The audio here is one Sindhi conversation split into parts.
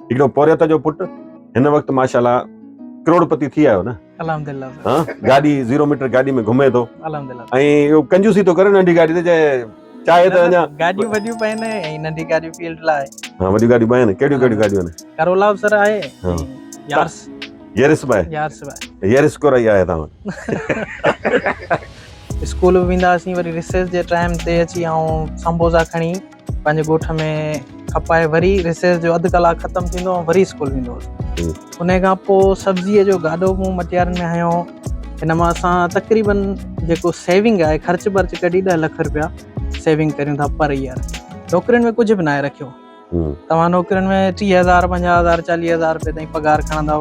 هڪڙو پورهيت جو پٽ هن وقت ماشاءالله ڪروڙپتي ٿي آيو نه الحمدلله ها گاڏي 0 ميٽر گاڏي ۾ گهمي ٿو الحمدلله ۽ اهو ڪنجوسي ٿو ڪري ننڍي گاڏي تي چاهي ته اڃا گاڏيون وڏيون پين ۽ ننڍي گاڏي فيلڊ لاء ها وڏيون گاڏيون پين ڪهڙيون ڪهڙيون گاڏيون آهن ڪرولا به سر آهي ها يارس يرس به آهي يارس به آهي يرس ڪورائي آهي توهان اسڪول به ويندا هئاسين وري رسيس جي ٽائيم تي اچي آئون سمبوزا کڻي پنهنجي ڳوٺ ۾ کپائي وري رسيس جو اڌ ڪلاڪ ختم ٿيندو ۽ وري اسڪول ويندو هوس ان کان پوء سبزيء جو گاڏو مون مٽيارن ۾ هنيو هن مان اسان تقريبن جيڪو سيونگ آهي خرچ برچ ڪڍي ڏهه لک روپيا سيونگ ڪريون ٿا پر ايئر نوڪرين ۾ ڪجهه به ناهي رکيو توهان نوڪرين ۾ 30000 50000 40000 روپيه تائين پگهار کڻندؤ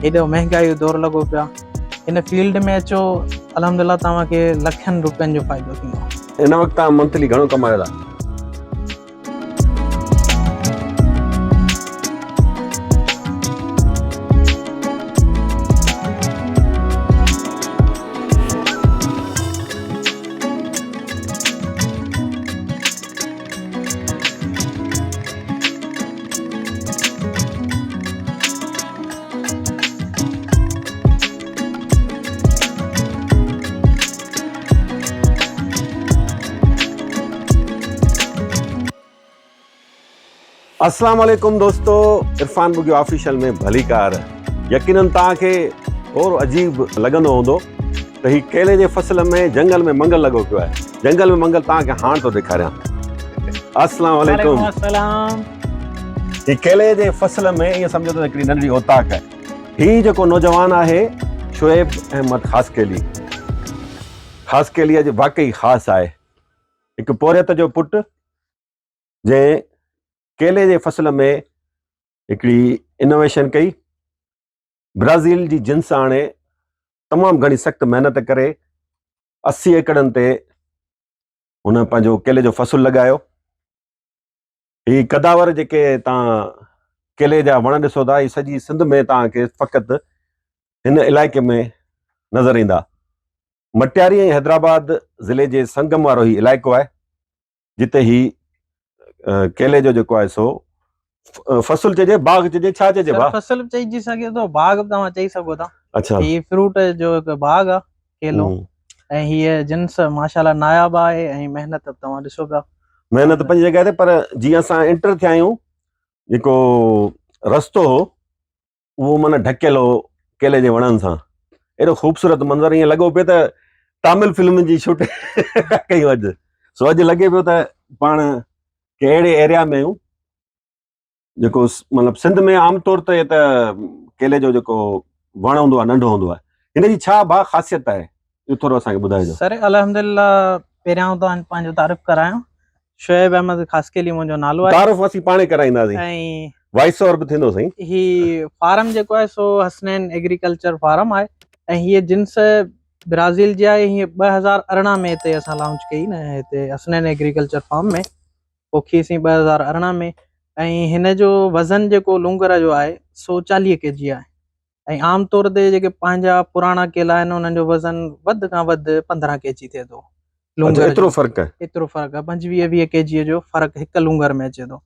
هيڏو مهنگائي جو دور لڳو پيو آهي هن فيلڊ ۾ اچو الحمدلله توهان کي لکن روپين جو فائدو ٿيندو. هن وقت توهان منٿلي گهڻو ڪمايو ٿا؟ اسلام عليڪم دوستو عرفان ٻگهيو آفيشل ۾ ڀليڪار يقينن توهان کي ٿورو عجيب لڳندو هوندو ته هي ڪيلي جي فصل ۾ جنگل ۾ منگل لڳو پيو آهي جنگل ۾ منگل توهان کي هاڻ ٿو ڏيکاريان اسلام عليڪم السلام هي ڪيلي جي فصل ۾ ائين سمجهو ته هڪڙي ننڍڙي اوطاق آهي هي جيڪو نوجوان آهي شعيب احمد خاصخيلي خاصخيلي اڄ واقعي خاص آهي هڪ پورهيت جو پٽ جنهن ڪيلي جي فصل ۾ هڪڙي انوويشن ڪئي برازيل جي جنس آڻي تمام گهڻي سخت محنت ڪري 80 ايڪڙن تي هن پنهنجو ڪيلي جو فصل لڳايو. هي قداور جيڪي تان ڪيلي جا وڻ ڏسو ٿا هي سڄي سنڌ ۾ تان کي فقط هن علائقي ۾ نظر ايندا. مٽياري ۽ حيدرآباد ضلعي جي سنگم وارو هي علائقو آهي. جتي هي ڪيلي جو جيڪو آهي سو فصل چئجي باغ چئجي ڇا چئجي ڀا فصل به چئجي سگهي ٿو باغ به توهان چئي سگهو ٿا اڇا هي فروٽ جو هڪ باغ آ ڪيلو ۽ هي جنس ماشاءالله ناياب آهي ۽ محنت به توهان ڏسو پيا محنت پنهنجي جڳهه تي پر جيئن اسان انٽر ٿيا آهيون جيڪو رستو هو اهو معنيٰ ڍڪيل هو ڪيلي جي وڻن سان ايڏو خوبصورت منظر ائين لڳو پيو ته تامل فلم جي شوٽ ڪئي اڄ سو اڄ لڳي پيو ته پاڻ ڪهڙي ايريا ۾ آهيون جيڪو مطلب سنڌ ۾ عام طور تي ته ڪيلي جو جيڪو وڻ هوندو آهي ننڍو هوندو آهي هن جي ڇا ڀا خاصيت آهي اهو ٿورو اسان کي ٻڌائجو. سر الحمدلله پهريان توهان پنهنجو تعارف ڪرايان شعيب احمد خاصخيلي منهنجو نالو آهي. تعارف اسين پاڻ ئي ڪرائينداسين. ۽ وائس اوور به ٿيندو سائين. هي فارم جيڪو آهي سو حسنين ايگريڪلچر فارم آهي ۽ هيء جنس برازيل جي آهي هيء 2018 ۾ هتي اسان لانچ ڪئي نه هتي حسنين ايگريڪلچر فارم ۾ پوکي سين 2018 ۾ ۽ هن جو وزن جيڪو لونگر جو آهي سو 40 ڪي جي آهي ۽ عام طور تي جيڪي پنهنجا پراڻا ڪيلا آهن انهن جو وزن وڌ کان وڌ 15 ڪي جي ٿئي ٿو. اڇا ايترو فرق آهي. ايترو فرق آهي 25 20 ڪي جي جو فرق هڪ لونگر ۾ اچي ٿو.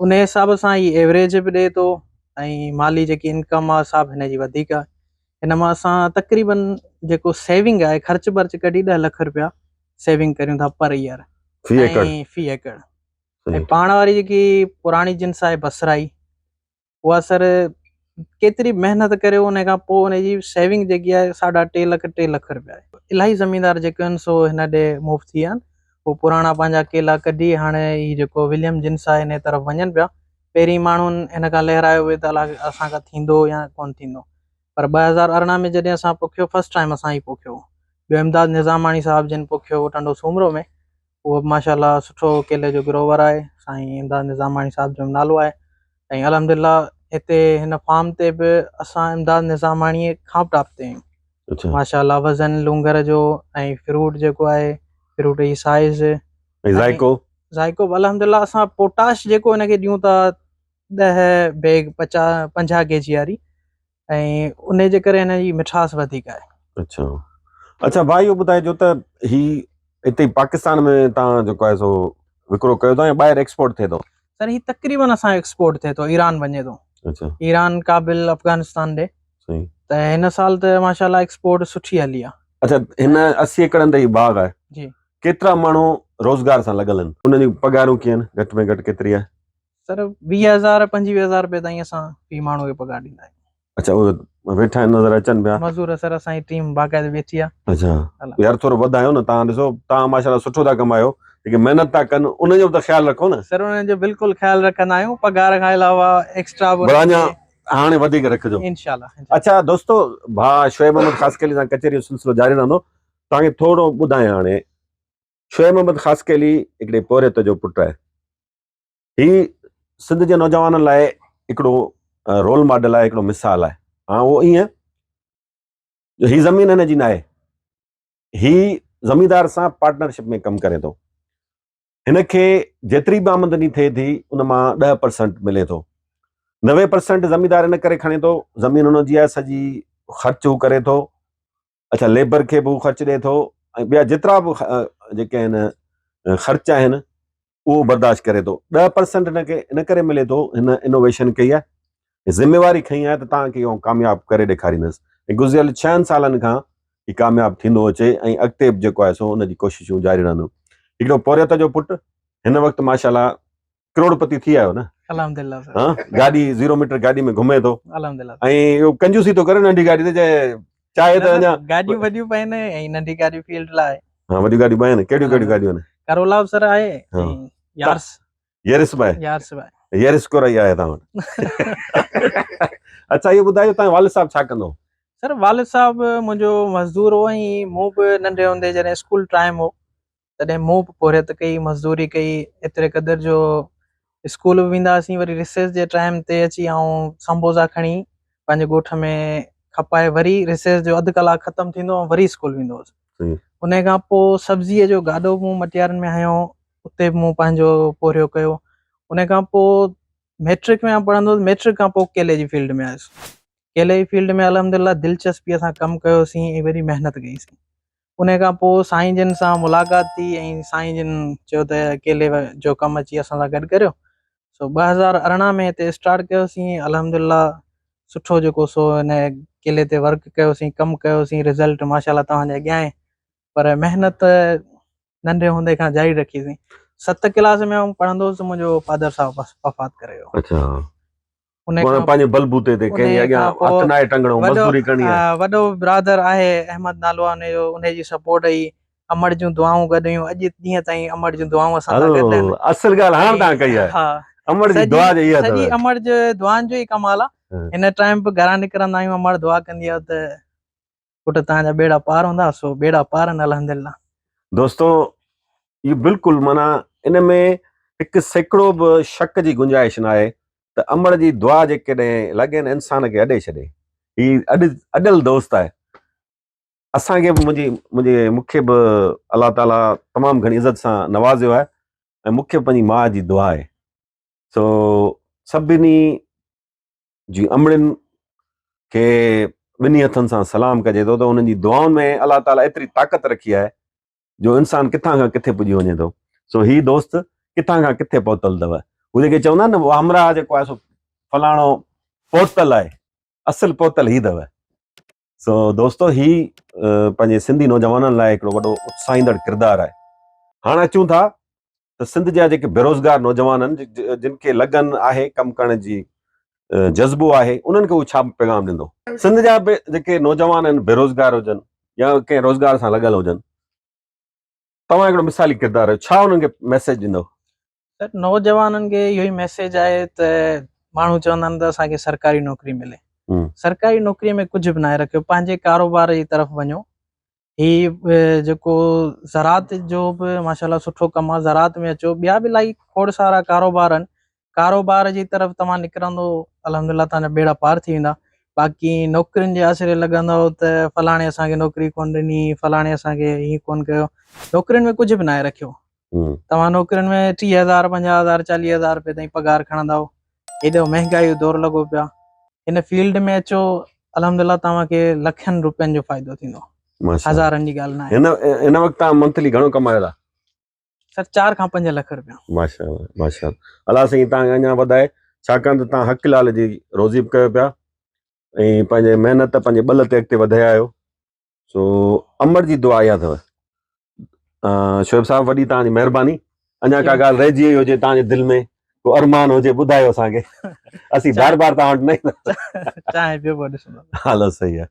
ان حساب سان هي ايوريج به ڏئي ٿو ۽ مالي جيڪي انڪم آهي سا به هن جي وڌيڪ آهي. هن مان اسان تقريبن جيڪو سيونگ آهي خرچ برچ ڪڍي 10 لک روپيا سيونگ ڪريون ٿا پر ايئر في ايڪڙ ۽ في ايڪڙ ۽ پاڻ واري جيڪي پراڻي جنس آهي بصرائي اها سر ڪيتري به محنت ڪريو ان کان پوء ان جي سيونگ جيڪي آهي ساڍا ٽي لک ٽي لک روپيا آهي الاهي زميندار جيڪي آهن سو هن ڏي موو ٿي ويا آهن هو پراڻا پنهنجا ڪيلا ڪڍي هاڻي هي جيڪو وليم جنس آهي ان طرف وڃن پيا پهرين ماڻهن هن کان لهرايو ويو ته الاء اسان کان ٿيندو يا ڪون ٿيندو پر 2018 ۾ جڏهن اسان پوکيو فرسٽ ٽائيم اسان هي پوکيو ٻيو امداد نظاماڻي صاحب جن پوکيو ٽنڊو سومرو ۾ اهو به ماشاء الله سٺو ڪيلي جو گروور آهي سائين امداد نظاماڻي صاحب جو نالو آهي ۽ الحمد لله هتي هن فارم تي به اسان امداد نظاماڻي کان به ٽاپ تي آهيون اچھا ماشاء الله وزن لونگر جو ۽ فروٽ جيڪو آهي فروٽ جي سائز ۽ ذائقو ذائقو به الحمد لله اسان پوٽاش جيڪو هن کي ڏيون ٿا ڏهه بيگ 50 ڪي جي واري ۽ انهي جي ڪري هن جي مٺاس وڌيڪ آهي. اڇا اڇا ڀاء اهو ٻڌائجو ته هي هتي پاڪستان ۾ تان جيڪو آهي سو وڪرو ڪيو ٿا يا ٻاهر ايڪسپورٽ ٿئي ٿو؟ سر هي تقريبن اسان ايڪسپورٽ ٿئي ٿو ايران وڃي ٿو. اچها ايران ڪابل افغانستان ڏي صحيح ته هن سال ته ماشاءالله ايڪسپورٽ سٺي هلي آ. اچها هن 80 ايڪڙن تي هي باغ آهي جي. ڪيترا ماڻهو روزگار سان لڳل آهن انهن جون پگهارون ڪيئن آهن گهٽ ۾ گهٽ ڪيتري آهي؟ سر 20000 25000 روپيه تائين اسان في ماڻهو کي پگهار ڏيندا آهيون. اچها اهي ويٺا آهن نظر اچن پيا. مزور سر اسان جي ٽيم باقاعده ويٺي آ. اچها يار ٿورو وڌايو نه تان ڏسو تان ماشاءالله سٺو ٿا ڪمايو جيڪي محنت ٿا ڪن انهن جو به ته خيال رکو نه. سر انهن جو بلڪل خيال رکندا آهيون پگهار کان علاوه ايڪسٽرا به ڀلا اڃا هاڻي وڌيڪ رکجو. انشاء الله. اچها دوستو ڀاء شعيب احمد خاصخيلي سان ڪچهري جو سلسلو جاري رهندو توهان کي ٿورو ٻڌايان هاڻي شعيب احمد خاصخيلي هڪڙي پورهيت جو پٽ آهي. هي سنڌ جي نوجوانن لاء هڪڙو رول ماڊل آهي هڪڙو مثال آهي. ها اهو ائين جو هي زمين هن جي ناهي هي زميندار سان پارٽنرشپ ۾ ڪم ڪري ٿو هن کي جيتري به آمدني ٿئي ٿي ان مان 10% ملي ٿو 90% زميندار ان ڪري کڻي ٿو زمين هن جي آهي سڄي خرچ هو ڪري ٿو اچھا ليبر کي به هو خرچ ڏئي ٿو ۽ ٻيا جيترا به جيڪي آهن خرچ آهن اهو برداشت ڪري ٿو 10% هن کي ان ڪري ملي ٿو هن انوويشن ڪئي آهي ذميواري کنئي آهي ته توهان کي اهو ڪامياب ڪري ڏيکاريندس ۽ گذريل ڇهن سالن کان هي ڪامياب ٿيندو اچي ۽ اڳتي به جيڪو آهي سو ان جي ڪوششون جاري رهنديون هڪڙو پورهيت جو پٽ هن وقت ماشاء الله ڪروڙپتي ٿي آيو نه الحمدلله سر ها گاڏي 0 ميٽر گاڏي ۾ گهمي ٿو الحمدلله ۽ اهو ڪنجوسي ٿو ڪري ننڍي گاڏي تي چاهي ته اڃا گاڏيون وڏيون پائن ۽ ننڍي گاڏي فيلڊ لاء ها وڏيون گاڏيون پائن ڪهڙيون ڪهڙيون گاڏيون آهن؟ ڪرولا به سر آهي ۽ يارس يرس به آهي يارس به آهي يرس ڪورائي آهي توهان وٽ اچها اهو ٻڌايو توهان والد صاحب ڇا ڪندو هو؟ سر والد صاحب منهنجو مزدور هو ۽ مون به ننڍي هوندي جڏهن اسڪول ٽائيم هو تڏهن مون به پورهيت ڪئي، مزدوري ڪئي، ايتري قدر جو اسڪول به ويندا هئاسين وري رسيس جي ٽائيم تي اچي آئون سمبوزا کڻي پنهنجي ڳوٺ ۾ کپائي وري رسيس جو اڌ ڪلاڪ ختم ٿيندو آئون وري اسڪول ويندو هوس. انهي کان پوء سبزيء جو گاڏو به مون مٽيارين ۾ هنيو اتي به مون پنهنجو پورهيو ڪيو. انهي کان پوء مئٽرڪ ۾ آئون پڙهندو هوس مئٽرڪ کان پوء ڪيلي جي فيلڊ ۾ آيس. ڪيلي جي فيلڊ ۾ الحمدلله دلچسپيء سان ڪم ڪيوسين ۽ وڏي محنت ڪئيسين. انهي کان پوء سائين جن سان ملاقات ٿي ۽ سائين جن چيو ته ڪيلي جو ڪم اچي اسان سان گڏ ڪريو سو 2018 ۾ هتي اسٽارٽ ڪيوسين الحمدلله سٺو جيڪو سو ان ڪيلي تي ورڪ ڪيوسين ڪم ڪيوسين رزلٽ ماشاءالله توهان جي اڳيان آهي پر محنت ننڍي هوندي کان جاري رکيسين 7 ڪلاس ۾ آئون پڙهندو هوس منهنجو فادر صاحب وفات ڪري ويو. اچها معنيٰ پنهنجي بلبوتي تي ڪنهن جي اڳيان هٿ ناهي ٽنگڻو مزدوري ڪرڻي آهي. وڏو برادر آهي احمد نالو آهي ان جو ان جي سپورٽ هئي امڙ جون دعائون گڏ هيون اڄ ڏينهن تائين امڙ جون دعائون اسان سان گڏ آهن. اصل ڳالهه هاڻ توهان ڪئي آهي امڙ جي دعا جي اها سڄي امڙ جي دعائن جو ئي ڪمال آهي هن ٽائيم به گهران نڪرندا آهيون امڙ دعا ڪندي آهي ته پٽ توهان جا ٻيڙا پار هوندا سو ٻيڙا پار آهن الحمدلله. دوستو اهو بلڪل معنيٰ ان ۾ 1% به شڪ جي گنجائش ناهي ته امڙ جي دعا جيڪڏهن لڳي نه انسان کي اڏي ڇڏي. هي اڏ اڏيل دوست آهي. اسان کي به منهنجي منهنجي مون کي به الله تعاليٰ تمام گهڻي عزت سان نوازيو آهي ۽ مون کي به پنهنجي ماء جي دعا آهي. سو سڀني جي امڙين کي ٻنهي هٿن سان سلام ڪجي ٿو ته انهن جي دعائن ۾ الله تعاليٰ ايتري طاقت رکي آهي جو انسان ڪٿان کان ڪٿي پڄي وڃي ٿو. سو هي دوست ڪٿان کان ڪٿي پهتل اٿو. هو جيڪي چوندا آهن نه اهو همراهه جيڪو آهي سو فلاڻو پهتل آهي، اصل پهتل هي اٿو. سو دوستو هي پنهنجي سنڌي نوجوانن لاء هڪڙو وڏو اتساهيندڙ ڪردار آهي. هاڻ اچون ٿا ته سنڌ جا جيڪي بيروزگار نوجوان آهن جن کي لگن آهي ڪم ڪرڻ جي جذبو آهي انهن کي هو ڇا پيغام ڏيندو؟ سنڌ جا جيڪي نوجوان آهن بيروزگار هجن يا ڪنهن روزگار سان لڳل هجن توهان هڪڙو مثالي ڪردار آهيو ڇا انهن کي ميسيج ڏيندو؟ سر نوجوانن کي اهو ئي ميسيج آهي ته ماڻهو چوندا آهن ته اسان کي سرڪاري نوڪري ملي سرڪاري نوڪري ۾ ڪجهه به ناهي رکيو پنهنجي ڪاروبار جي طرف وڃو هي جيڪو زراعت جو به ماشاءالله سٺو ڪم آهي زراعت ۾ اچو ٻيا به الاهي کوڙ سارا ڪاروبار آهن ڪاروبار جي طرف توهان نڪرندو الحمدلله توهان جا ٻيڙا پار ٿي ويندا باقي نوڪرين جي آسري لڳندو ته فلاڻي اسان کي نوڪري ڪون ڏني فلاڻي اسان کي هي ڪون ڪيو نوڪرين ۾ ڪجهه به ناهي رکيو توهان نوڪرين ۾ 30000 50000 40000 روپيه تائين پگهار کڻندؤ هيڏو مهنگائي جو دور لڳو پيو آهي هن فيلڊ ۾ اچو الحمدلله توهان کي لکن روپين جو فائدو ٿيندو هزارن جي ڳالهه ناهي. هن هن وقت توهان منٿلي گهڻو ڪمايو ٿا؟ سر 4 کان 5 لک روپيا. ماشاءالله ماشاءالله الله سائين توهان کي اڃا وڌائي. ڇاڪاڻ ته توهان حق لال جي روزي به ڪيو پيا ۽ پنهنجي محنت پنهنجي ٻل تي اڳتي وڌيا آهيو. سو امڙ جي دعا اها اٿو. شعيب صاحب وڏي توهان جي مهرباني. اڃا ڪا ڳالهه رهجي وئي هجي توهان جي دل ۾ ڪو ارمان هجي ٻڌايو اسان کي. اسين بار بار توهان وٽ نه اينداسين. چانهه پيو پوء ڏسنداسين. هلو صحيح آهي.